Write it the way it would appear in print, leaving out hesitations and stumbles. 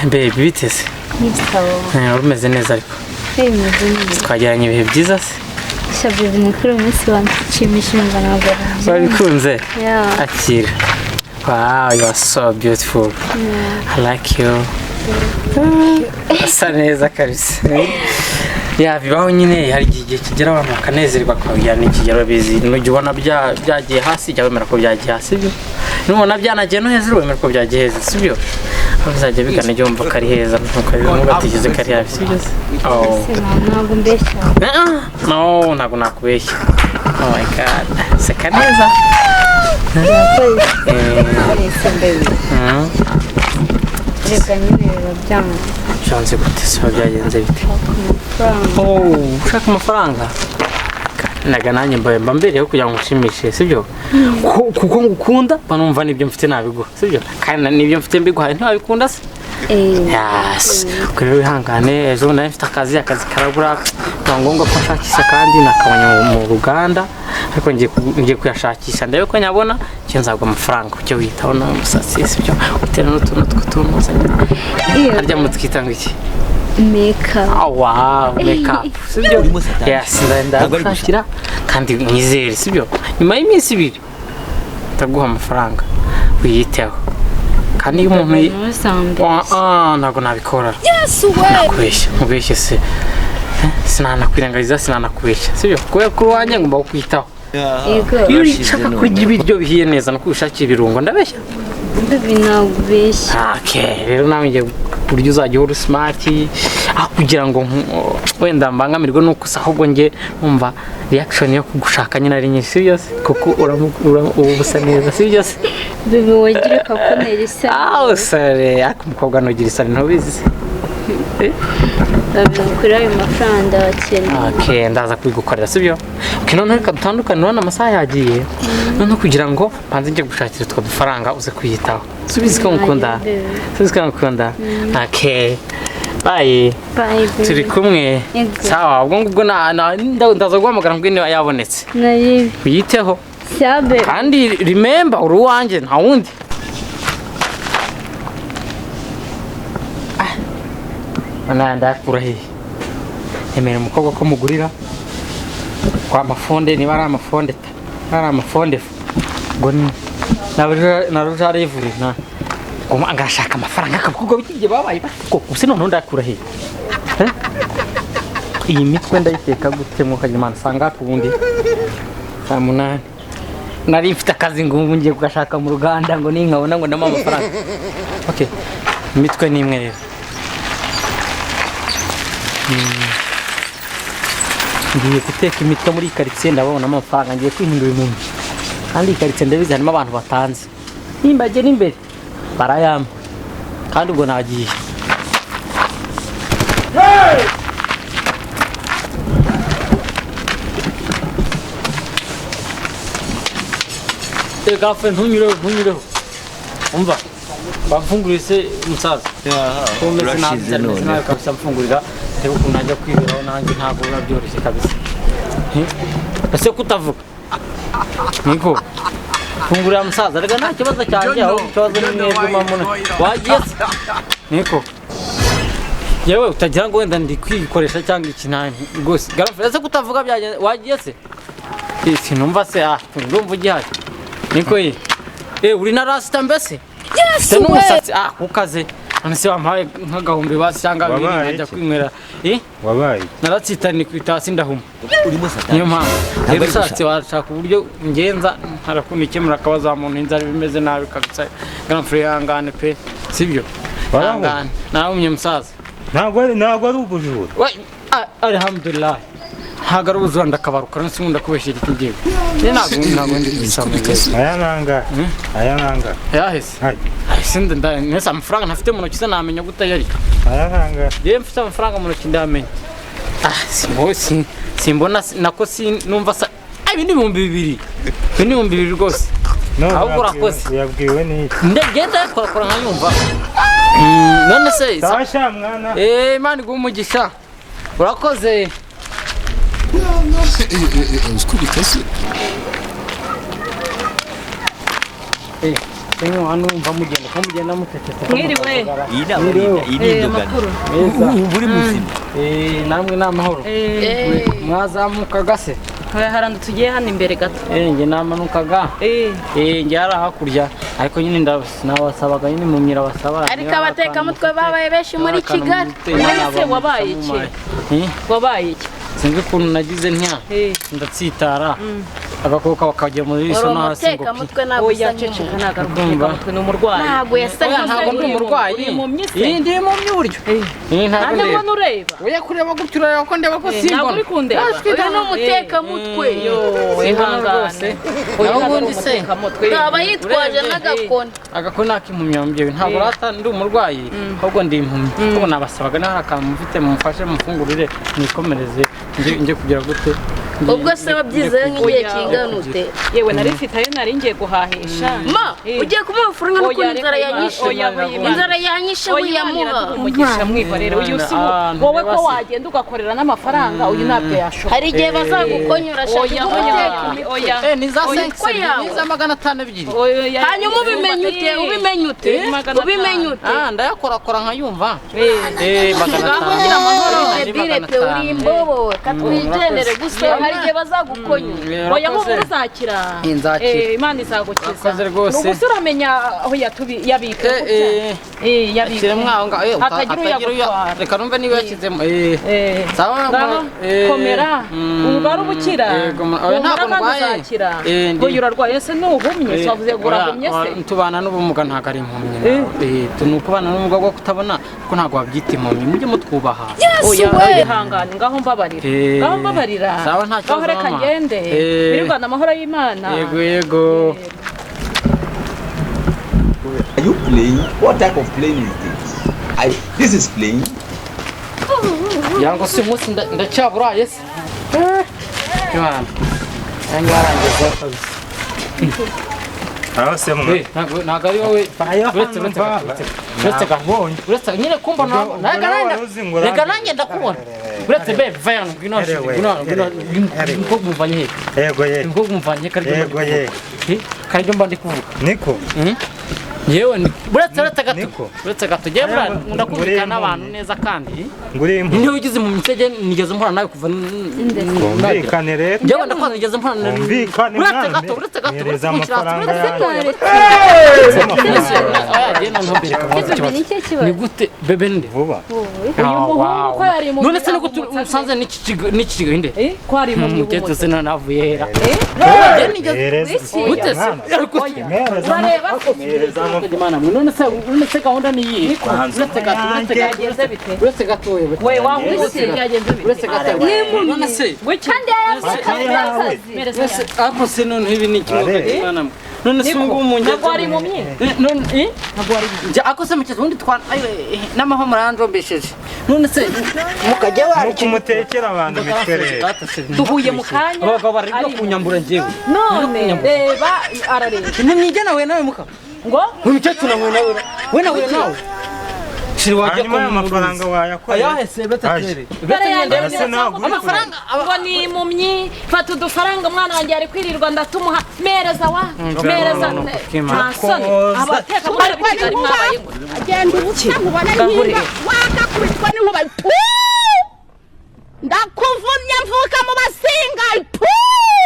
Baby, biteze? Ni sawa. Wari umeze neza ariko? Bimeze neza. Twagiranye ibihe byiza se? Sha baby, ni kuri uyu munsi wanshimishije, mba ntabwo. Wabikunze? Yeah. Akira. Wow, you are so beautiful. I like you. Asa neza kabisa. Ya, bibaho nyine, hari igihe kigera abantu bakanezerwa, bakabwira n'ikigero bizi. Nujya ubona byagiye hasi, jya wemera ko byagiye hasi, sibyo? Nubona byanagiye no hejuru, wemera ko byagiye hejuru, sibyo? Aho bizajya bigana, jya wumva ko ari heza, ntugatekereze ko ari habi, sibyo se? Oh. Ntabwo mbeshya. Ah, no, ntabwo nakubeshya. Oh my God. Seka neza. Ese baby, reka nyine biba byanga. Byanze gute se? Biba byagenze bite? Amafaranga. Oh, ushaka amafaranga? Naga nanjye mbaye mba mbereyeho kugira ngo nshimishe, sibyo? Kuko ngukunda, mba numva n'ibyo mfite nabiguha, sibyo? Kandi n'ibyo mfite mbiguhaye ntiwabikunda se? Eh. Yes. Ubwo rero wihangane, ejo nari mfite akazi, akazi karabura, biba ngombwa ko nshakisha kandi nakabonye mu ruganda, ariko ngiye kuyashakisha ndebe ko nyabona, icyo nzaguha amafaranga ujye witaho n'umusatsi, sibyo? Utera n'utuntu tw'utunoza. Iyo. Harya mutwita ngo iki? Makeup. Oh, wow, makeup, sibyo? Urimo satani. Yes, ndagushakira kandi mwizere, sibyo? Nyuma y'iminsi 2 ndaguha amafaranga wiyiteho. Kandi iyo umuntu Ntuzambeshye. Ah, ntabwo nabikora. Nakubeshya, nkubeshye se? Sinanakwirengagiza, sinanakubeshya, sibyo? Kubera ko uwanjye ngomba kukwitaho. Yego. Iyo ushaka kurya ibiryo bihiye neza no kubishakira ibirungo, ndabeshya? Baby, ntabwo ubeshya. Okay, rero nawe ngiye buryo uzajya uhora smart, aho kugira ngo wenda mbangamirwe nuko usa, ahubwo njye numva reaction yo kugushaka nyine ari nyinshi, sibyo se? Kuko uba usa neza, sibyo se? Baby, wagira ukakunera isoni. Ah, usare, ariko umukobwa ntugira isoni, ntubizi se? Baby, kuri ayo mafaranga ndabakeneye. Okay, ndaza kubigukorera, sibyo? Okay, noneho reka dutandukane, urabona amasaha yagiye. Noneho kugira ngo mbanze njye gushakira utwo dufaranga uze kwiyitaho. Subizi ko ngukunda. Subizi ko ngukunda. Okay. Bye. Bye baby. Turi kumwe. Yego. Sawa, ubwo ngubwo ndaza guhamagara ngo niba yabonetse. Nari Uyiteho. sabe. Kandi remember, uri uwanjye nta wundi. Ah. Nana ndakura hehe? Emera umukobwa ko mugurira kwa mafonde, niba ari amafonde ta. Niba ari amafonde ngo ni na rujare ivure na ngo ngashaka amafaranga akabwo bikigiye babaye bate ko se none ndakura hehe? Eh? Iyi mitwe ndayiteka gute mwuka Imana sanga ubundi saa 8 nari mfite akazi ngo ubu ngiye kugashaka mu ruganda ngo ninkabona ngo ndamo amafaranga. Okay, imitwe ni imwe rero. Ngiye guteka imitwe muri karitsiye, ndabona amafaranga, ngiye kwihindura umuntu. Kandi iyi karitsiye ndabizi harimo abantu batanze, nimbagera imbere barayampa, kandi ubwo nagiye. Gafe, ntunyureho, ntunyureho. Umva, bamfunguriye se musaza? Ko umeze nabi Urashize cyane, meze none. nabi kabisa, mfungurira ndebe ukuntu najya kwiberaho nanjye, ntabwo biba byoroshye kabisa. Ese kutavuga niko fungurira musaza, rega nta kibazo cyanjye, ahubwo ikibazo ni mwebwe mamuna wagiye se niko yewe utagira ngo wenda ndi kwikoresha cyangwa iki nta rwose. Garafe, ese kutavuga byagenze wagiye se? Sinumva se, ah, ndumva ugihari niko ye. Uri na rasta mbese? Yes, n'umusatsi ah kukaze. None se wampaye nk'agahumbi basi cyangwa bibiri Wabaye nkajya iki? kwinywera? Wabaye Naratsitaniye ku itasi ndahuma. Urimo satani. Niyo mpamvu. Ntabwo Rero ari ushatse washaka uburyo ngenza ntarakunda ikemura akabazo wa muntu, inzara bimeze nabi kabisa. Grand frère, ihangane pe. Sibyo? Warahumye? Ihangane. Narahumye musaza. Ntabwo ari ubujura. We, alhamdulillah. Ntabwo ari ubujura, ndakabaruka none sinkunda kubeshyira iki ngiye. Njye ntabwo ndi gusama. Aya nangahe? Aya nangahe? Yahise. Hai. Ahise nese amafaranga ntafite mu ntoki se namenya gute ayo ari? Aya nangahe? Yewe mfite amafaranga mu ntoki ndamenya. Ah, simbona nako sinumva sa. Ah, ibi ni 2000. Ibi ni 2000 rwose. None Ahubwo urakoze. Uyabwiwe n'iki? Ndagenda korakora nkayumva. None se Sawa sha mwana. Imana iguhe umugisha. Urakoze. Uziko bikaze. Hano numva mugenda ko mugenda mucecetse. Mwiriwe. Iyi nama ni indogano. Ubu uri muzima. Namwe ni amahoro. Mwazamukaga se? Harandi tugiye hano imbere gato. Njye namanukaga. Njye hari hakurya ariko nyine nabasabaga nyine mu myira basaba. Ariko abatekamutwe babaye benshi muri Kigali. None se wabaye iki? Wabaye iki? Sinzi ukuntu nagize ntya ndatsitara agakoko bakajya muri Uri sono hasi ngo umutekamutwe ntabwo Oya usa ceceka, nk'impumyi. ntabwo ari umutekamutwe, ni umurwayi. Ntabwo yasa Oya, ntabwo ndi umurwayi. Uri impumyi se? Ndi impumyi buryo. Ntabwo Nanjye ndeba. mbona ureba. Oya kureba gutyo urareba ko ndeba ko Ntabwo simbona. uri kundeba. Uyu ni umutekamutwe. Yo, Simbona ihangane. rwose. Oya, Naho ntabwo ari ubundi se umutekamutwe. Aba yitwaje n'agakoni. Agakoni nak'impumyi mubyeyi, ntabwo rata ndi umurwayi ahubwo ndi impumyi. Ahubwo nabasabaga niba hari akantu mufite mumfashe mufungurire nikomereze njye kugira gute. Ubwo se wabyizeho nk'igihe Oya. kingana ute? Yewe nari mfite ayo nari ngiye guhahisha. Ma, ugiye kumuha amafaranga n'ukuntu Oya, inzara reka yanyishe. oya, oya, Inzara yanyishe Oya, Imana wiyamuha. iraduha umugisha mwihorere. Uyu si wowe ko wagenda ugakorera n'amafaranga, uyu ntabyo yashobora. Hari igihe bazagukonyora shaka Oya, oya, umutekamutwe. oya. Ni za Oya, 5 yawe. ni za 500. Oya, Hanyuma ubimenye ute? Ubimenye ute? 500. Ubimenye ute? Ndayakorakora nkayumva. Ngaho 500. gira amahoro Andi debile pe, 500. uri imbobo katwigendere gusa hari igihe bazagukonyora. Oya humura uzakira. Nzakira. Imana izagukiza. Urakoze rwose. Ni ugusa uramenya aho yabika gutya. Yabika. Shyiramo aho ngaho. Hatagira uyagutwara. Reka numve niba yashyizemo. Sawa, Ngaho, komera. Ubara ubukira. Yego, oya, Humura ntabwo kandi ndwaye. uzakira. Ndi- Oya urarwaye se nuhumye? Se wavuze ngo urahumye se? Tubana n'ubumuga ntabwo ari impumyi nawe. Ni ukubana n'ubumuga bwo kutabona kuko ntabwo wabyita impumyi, mujye mutwubaha. Oya ihangane, ngaho mbabarira. Ngaho mbabarira. Sawa, nta kibazo, Ngaho reka mama. ngende. Wirirwana amahoro y'Imana. Yego yego. Are you playing? What type of playing is this? This is playing. Ngira ngo si umunsi ndacyaburaye se. Imana. Nanjye warangiza kabisa. Aho se mwa. Ntabwo ari wowe. Ayo Uretse hano uretse mva. uretse Nakubonye. uretse nyine kumbona Ubwo- ubwo nawe wari uzi ngo reka urangize. nanjye ndakubona. Uretse be va hano ngwino hano, Erewe, ngwino hano, ngwino hano. erewe. Niko kumvanye he? Yego ye. Niko kumvanye kari Yego ye. Kari mba ndi kuvuga. Niko. Yewe ni uretse uretse gato. Niko. Uretse gato jewe Aya, nkunda ngo kumvikana uri n'abantu impumyi. neza kandi. Nguri impumyi. Niba ugize mu misege nigeze mpura nawe kuva Kumvikane rero. Njyewe ndakwanze nigeze mpura nawe. Kumvikane Uretse mwana. gato, uretse gato, uretse Mpereza kunshyira hasi, amafaranga uretse yanjye. Oya, jye noneho mbereka nkubaze Bebe ikibazo. ni ikihe kibazo? Ni gute bebe nde? Vuba. Uyu muhungu ko yari impumyi None se ni gute usanze n'iki kigo n'iki kigo inde? Ko ari impumyi Umukecuru se navuye hera. Mpereza. Gute se? Mwana. Ariko Mpereza. Urareba se? Mpereza amafaranga. Imana mwe none se gahunda ni iyi. Uretse gato, uretse gato, Byagenze bite? uretse gato wewe. We wahubutse byagenze bite? Uretse gato. None se Kandi yari Yawe. Mpereza none se ariko se none ibi ni ikigo Arebe. Imana mwe. None se ubu mu Ntabwo wari impumyi? None Ntabwo wari impumyi. Njya ako se mukezi ubundi twa n'amahoro muranjombesheje. None se mukajya Nuko umutekera abantu imitwe rero. Duhuye mu kanya. Abagabo bari no kunyambura njyewe. None reba arareba. Ntimwige nawe nawe muka. Ngo Uyu mukecuru nawe nawe. We nawe nawe. Shiri wajya Hanyuma ayo mafaranga wayakoreye. Ayahe bete Aje. tere. Bete yanjye ngende. Ese ntabwo uri Amafaranga ngo ni impumyi, fata udufaranga umwana wanjye ari kwirirwa ndatumuha, mereza wa mereza nta soni abateka muri Kigali mwabaye ngo Agenda ubusa nkubona Gahurire. nkinga wakakubitwa n'inkuba. Pu! Ndakuvumye mvuka mu basinga. Pu!